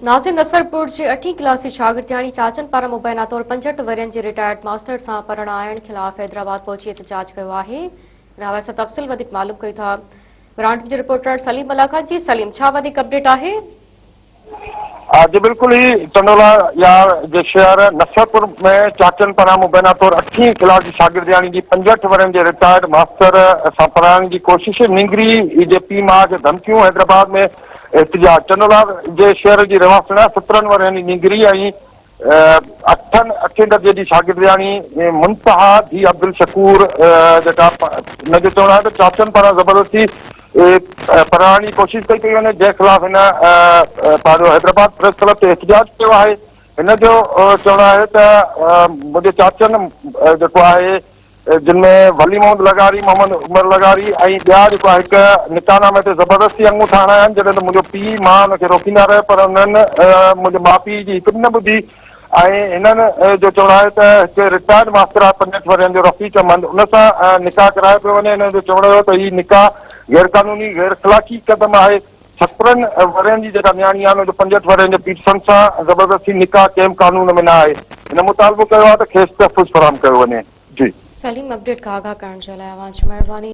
ناظم نصرپور جي اٺين ڪلاس جي شاگردياڻي چاچن پاران مبينا طور 65 ورهين جي رٽائرڊ ماستر سان پرڻائڻ خلاف حيدرآباد پهچي احتجاج ڪيو آهي. ان حوالي سان تفصيل وڌيڪ معلوم ڪريون ٿا برانڊ جي رپورٽر سليم ملاح کان. جي سليم ڇا وڌيڪ اپڊيٽ آهي؟ جي بلڪل هي ٽنڊولا يار جي شهر نصرپور ۾ چاچن پاران مبينا طور اٺين ڪلاس جي شاگردياڻي جي 65 ورهين جي رٽائرڊ ماستر سان پرڻائڻ جي ڪوشش، نينگري جي پيء ماء کي ڌمڪيون، حيدرآباد ۾ احتجاج، چنولار جي شهر جي رهواسڻ 17 ورهين جي نينگري ۽ اٺن اٺين درجي جي شاگردياڻي منتها ڌيء عبدالشڪور جيڪا هن جو چوڻ آهي ته چاچن پاران زبردستي پرڻائڻ جي ڪوشش ڪئي پئي وڃي جنهن خلاف هن پنهنجو حيدرآباد پريس ڪلب تي احتجاج ڪيو آهي. هن جو چوڻ آهي ته منهنجي چاچن جيڪو آهي جن ۾ ولي محمد لغاري، محمد عمر لغاري ۽ ٻيا جيڪو آهي هڪ نڪاح نامي تي زبردستي اڱوٺا هڻايا آهن، جڏهن ته منهنجو پيء ماء ان کي روڪيندا رهيا پر انهن منهنجي ماء پيء جي هڪ به نه ٻڌي ۽ هنن جو چوڻ آهي ته هڪ رٽائرڊ ماستر آهي 65 ورهين جو رفيق احمد ان سان نڪاح ڪرايو پيو وڃي، هنن جو چوڻ هيو ته هي نڪاح غيرقانوني غيراخلاقي قدم آهي. 17 ورهين جي جيڪا نياڻي آهي ان جو 65 ورهين جي پيرسن سان زبردستي نڪاح ڪنهن به قانون ۾ نه آهي. هن مطالبو ڪيو آهي ته کيس تحفظ فراهم ڪيو وڃي. جي. سليم اپڊيٽ کان آگاهه ڪرڻ جي لاء اوهان جي مهرباني.